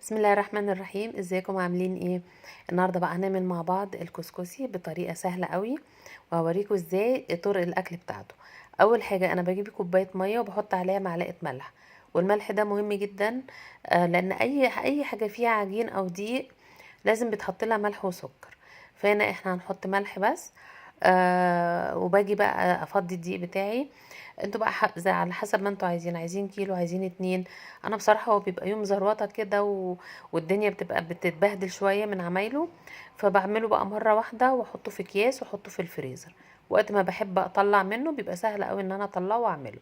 بسم الله الرحمن الرحيم. ازيكم عاملين ايه؟ النهارده بقى هنعمل مع بعض الكسكسي بطريقة سهلة قوي، وهوريكم ازاي طرق الاكل بتاعته. اول حاجة انا بجيب كوباية مية وبحط عليها معلقه ملح، والملح ده مهم جدا، لان اي حاجة فيها عجين او دقيق لازم بتحط لها ملح وسكر. فهنا احنا هنحط ملح بس. وباجي بقى افضي الدقيق بتاعي. انتوا بقى زي على حسب ما انتوا عايزين، عايزين كيلو، عايزين 2. انا بصراحة هو بيبقى يوم زروطة كده والدنيا بتبقى بتتبهدل شوية من عمايله، فبعمله بقى مرة واحدة واحطه في اكياس واحطه في الفريزر. وقت ما بحب اطلع منه بيبقى سهل قوي ان انا اطلعه واعمله.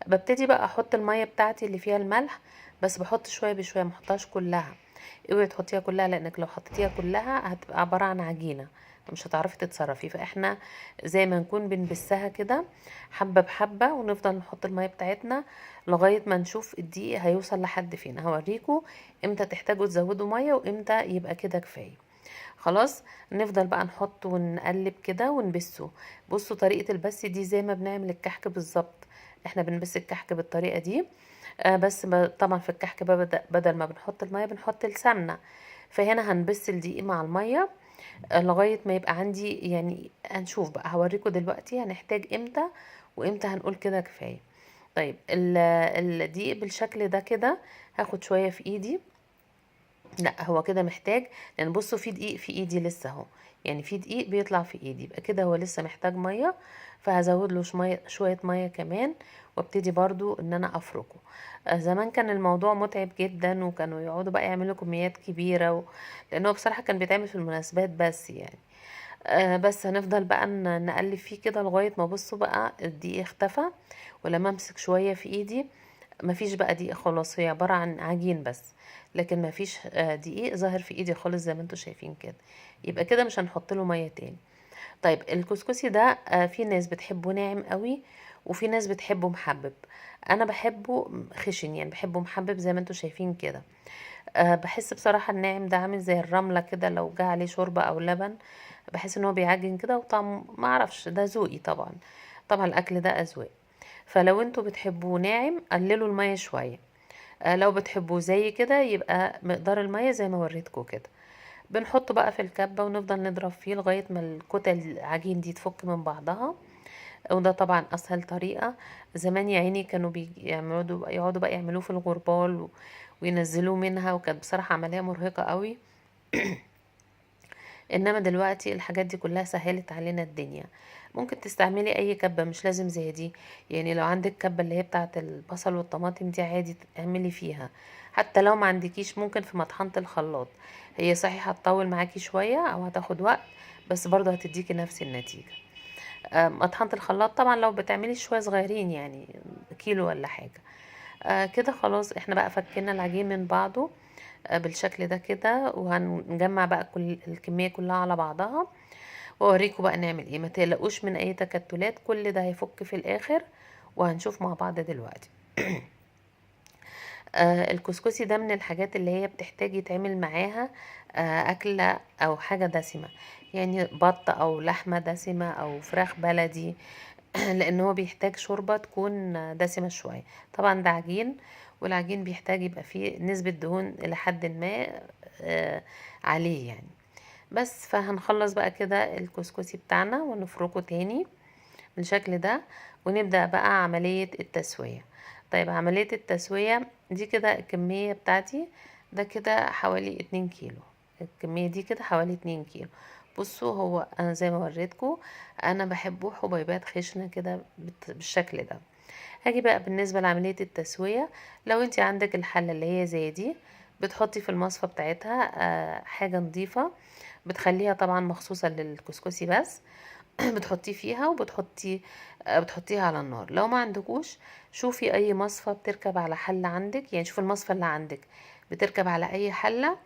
ببتدي بقى احط المية بتاعتي اللي فيها الملح، بس بحط شوية بشوية، ما احطهاش كلها. اوعي تحطيها كلها، لانك لو حطيتيها كلها هتبقى عبارة عن عجينة مش هتعرفي تتصرفي. فاحنا زي ما نكون بنبسها كده حبة بحبة، ونفضل نحط المية بتاعتنا لغاية ما نشوف الدقيق هيوصل لحد فين. هوريكم امتى تحتاجوا تزودوا مية وامتى يبقى كده كفاية. خلاص نفضل بقى نحط ونقلب كده ونبسه. بصوا طريقة البس دي زي ما بنعمل الكحك بالظبط، احنا بنبس الكحك بالطريقة دي. بس طبعا في الكحك بدل ما بنحط المية بنحط السمنة. فهنا هنبس الدقيق مع المية، لغاية ما يبقى عندي، هنشوف بقى، هوريكم دلوقتي هنحتاج امتى وامتى هنقول كده كفاية. طيب الدقيق بالشكل ده كده هاخد شوية في ايدي. لا هو كده محتاج، لان بصوا في دقيق في ايدي لسه اهو، في دقيق بيطلع في ايدي، يبقى كده هو لسه محتاج مية، فهزود له شوية مية كمان، وابتدي برضو ان انا افركه. زمان كان الموضوع متعب جدا، وكانوا يقعدوا بقى يعملوا كميات كبيرة لان هو بصراحة كان بيتعمل في المناسبات بس يعني. بس هنفضل بقى نقلب فيه كده لغاية ما بصوا بقى الدقيق اختفى، ولما امسك شوية في ايدي مفيش بقى دقيق خلاص، هي عبارة عن عجين بس، لكن مفيش دقيق ظاهر في ايدي خالص زي ما انتوا شايفين كده. يبقى كده مش هنحط له مية تاني. طيب الكسكسي ده، في ناس بتحبه ناعم قوي، وفي ناس بتحبه محبب. انا بحبه خشن، بحبه محبب زي ما انتوا شايفين كده. بحس بصراحة الناعم ده عامل زي الرملة كده، لو جه عليه شوربة او لبن بحس ان هو بيعجن كده، وطعمه ما اعرفش، ده ذوقي طبعا، طبعا الاكل ده اذواق. فلو انتوا بتحبوه ناعم قللوا المية شوية، لو بتحبوه زي كده يبقى مقدار المية زي ما وريتكم كده. بنحطه بقى في الكبة ونفضل نضرب فيه لغاية ما الكتل العجين دي تفك من بعضها، وده طبعا اسهل طريقة. زمان يا عيني كانوا يقعدوا بقى يعملوه في الغربال وينزلوه منها، وكانت بصراحة عملية مرهقة قوي. انما دلوقتي الحاجات دي كلها سهلت علينا الدنيا. ممكن تستعملي اي كبة، مش لازم زي دي، لو عندك كبة اللي هي بتاعة البصل والطماطم دي عادي تعملي فيها، حتى لو ما عندكيش ممكن في مطحنة الخلاط. هي صحيح هتطول معاكي شوية او هتاخد وقت، بس برضو هتديكي نفس النتيجة. مطحنة الخلاط طبعا لو بتعملي شوية صغيرين، كيلو ولا حاجة. كده خلاص احنا بقى فكينا العجين من بعضه، بالشكل ده كده، وهنجمع بقى كل الكمية كلها على بعضها، واوريكم بقى نعمل ايه. ما تقلقوش من اي تكتلات، كل ده هيفك في الاخر وهنشوف مع بعض دلوقتي. الكسكسي ده من الحاجات اللي هي بتحتاج يتعمل معاها، أكلة أو حاجة دسمة، يعني بط أو لحمة دسمة أو فراخ بلدي، لأن هو بيحتاج شوربة تكون دسمة شوية. طبعا ده عجين، والعجين بيحتاج يبقى فيه نسبة دهون إلى حد ما، عليه. بس فهنخلص بقى كده الكسكسي بتاعنا ونفركه تاني بالشكل ده، ونبدأ بقى عملية التسوية. طيب عملية التسوية دي كده الكمية بتاعتي ده كده حوالي 2 كيلو، الكمية دي كده حوالي 2 كيلو. بصوا هو أنا زي ما وريتكم أنا بحبه حبيبات خشنة كده بالشكل ده. هاجي بقى بالنسبة لعملية التسوية، لو انتي عندك الحلة اللي هي زي دي بتحطي في المصفى بتاعتها، حاجة نظيفة، بتخليها طبعا مخصوصة للكسكسي بس، بتحطيه فيها بتحطيها على النار. لو ما عندكوش شوفي اي مصفى بتركب على حلة عندك، شوفي المصفى اللي عندك بتركب على اي حلة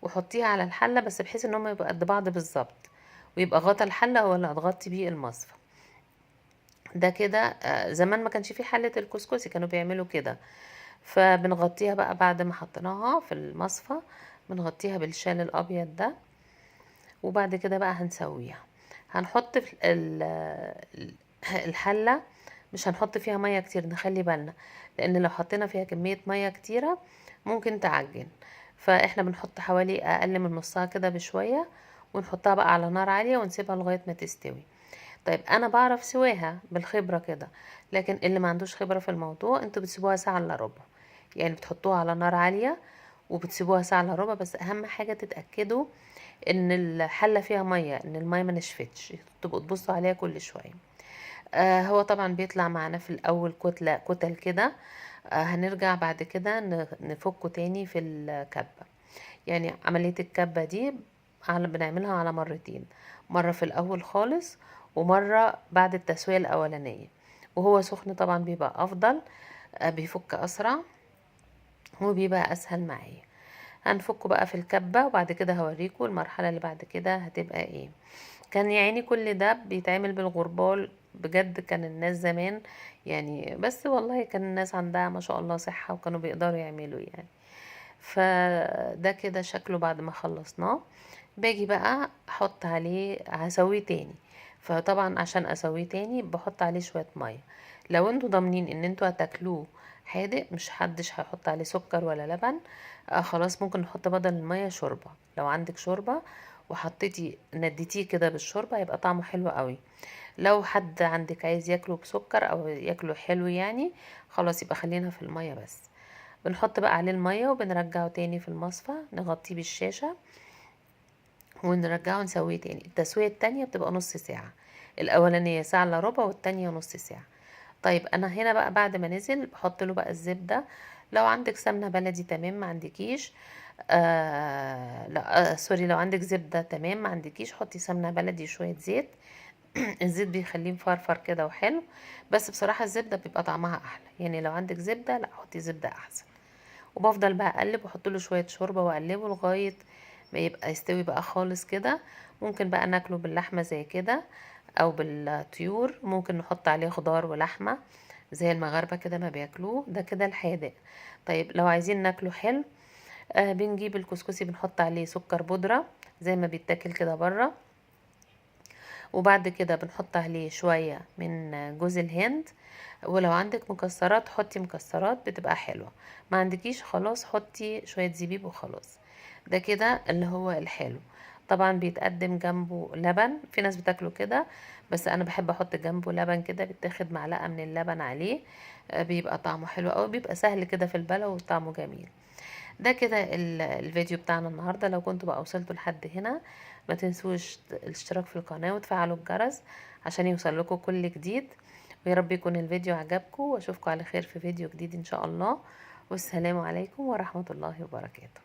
وحطيها على الحلة، بس بحيث ان هم يبقوا قد بعض بالظبط، ويبقى غطا الحلة هو اللي هتغطي بيه المصفى ده كده. زمان ما كانش في حلة الكسكسي كانوا بيعملوا كده، فبنغطيها بقى بعد ما حطيناها في المصفى بنغطيها بالشال الابيض ده، وبعد كده بقى هنسويها. هنحط في الحلة، مش هنحط فيها مية كتير، نخلي بالنا لان لو حطينا فيها كمية مية كتيرة ممكن تعجن. فاحنا بنحط حوالي اقل من نصها كده بشوية، ونحطها بقى على نار عالية ونسيبها لغاية ما تستوي. طيب انا بعرف سواها بالخبرة كده، لكن اللي ما عندوش خبرة في الموضوع انتوا بتسيبوها ساعة الا ربع، يعني بتحطوها على نار عالية وبتسيبوها ساعة الا ربع. بس اهم حاجة تتأكدوا ان الحلة فيها مية، ان المية ما نشفتش، تبقوا تبصوا عليها كل شوية. هو طبعا بيطلع معانا في الاول كتلة كتل كده، هنرجع بعد كده نفكه تاني في الكبة. يعني عملية الكبة دي بنعملها على مرتين، مرة في الاول خالص ومرة بعد التسوية الاولانية، وهو سخن طبعا بيبقى افضل، بيفك اسرع وبيبقى اسهل معايا. هنفكه بقى في الكبة وبعد كده هوريكم المرحلة اللي بعد كده هتبقى ايه. كان كل ده بيتعمل بالغربال، بجد كان الناس زمان يعني، بس والله كان الناس عندها ما شاء الله صحة وكانوا بيقدروا يعملوا يعني. فده كده شكله بعد ما خلصناه. باجي بقى احط عليه، هسويه تاني، فطبعا عشان اسويه تاني بحط عليه شوية مية. لو انتوا ضامنين ان انتوا هتاكلوه حادق، مش حدش هيحط عليه سكر ولا لبن، خلاص ممكن نحط بدل المية شوربة. لو عندك شوربة وحطيتي نديتيه كده بالشوربة هيبقى طعمه حلو قوي. لو حد عندك عايز ياكله بسكر او ياكله حلو يعني، خلاص يبقى خلينا في المية بس. بنحط بقى عليه المية وبنرجعه تاني في المصفى، نغطيه بالشاشة ونرجعه نسويه تاني. التسوية التانية بتبقى نص ساعة، الأولانية ساعة إلا ربع والتانية نص ساعة. طيب أنا هنا بقى بعد ما نزل بحط له بقى الزبدة. لو عندك سمنة بلدي تمام، ما عندكيش، لا، سوري، لو عندك زبدة تمام، ما عندكيش حطي سمنة بلدي شوية زيت. الزيت بيخليه مفرفر كده وحلو، بس بصراحة الزبدة بيبقى طعمها أحلى، يعني لو عندك زبدة لا حطي زبدة أحسن. وبفضل بقى أقلب وأحط له شوية شوربة وأقلبه لغاية ما يبقى يستوي بقى خالص كده. ممكن بقى ناكله باللحمة زي كده أو بالطيور، ممكن نحط عليه خضار ولحمة زي المغاربة كده ما بياكلوه. ده كده الحادق. طيب لو عايزين ناكله حلو، بنجيب الكسكسي بنحط عليه سكر بودرة زي ما بيتاكل كده بره، وبعد كده بنحط عليه شوية من جوز الهند، ولو عندك مكسرات حطي مكسرات بتبقى حلوة، ما عندكيش خلاص حطي شوية زبيب وخلاص. ده كده اللي هو الحلو. طبعا بيتقدم جنبه لبن، في ناس بتاكله كده، بس انا بحب احط جنبه لبن كده، بتاخد معلقة من اللبن عليه، بيبقى طعمه حلو قوي، بيبقى سهل كده في البلع وطعمه جميل. ده كده الفيديو بتاعنا النهارده. لو كنتوا بقى وصلتوا لحد هنا ما تنسوش الاشتراك في القناة وتفعلوا الجرس عشان يوصل لكم كل جديد، ويا رب يكون الفيديو عجبكم، واشوفكم على خير في فيديو جديد ان شاء الله. والسلام عليكم ورحمة الله وبركاته.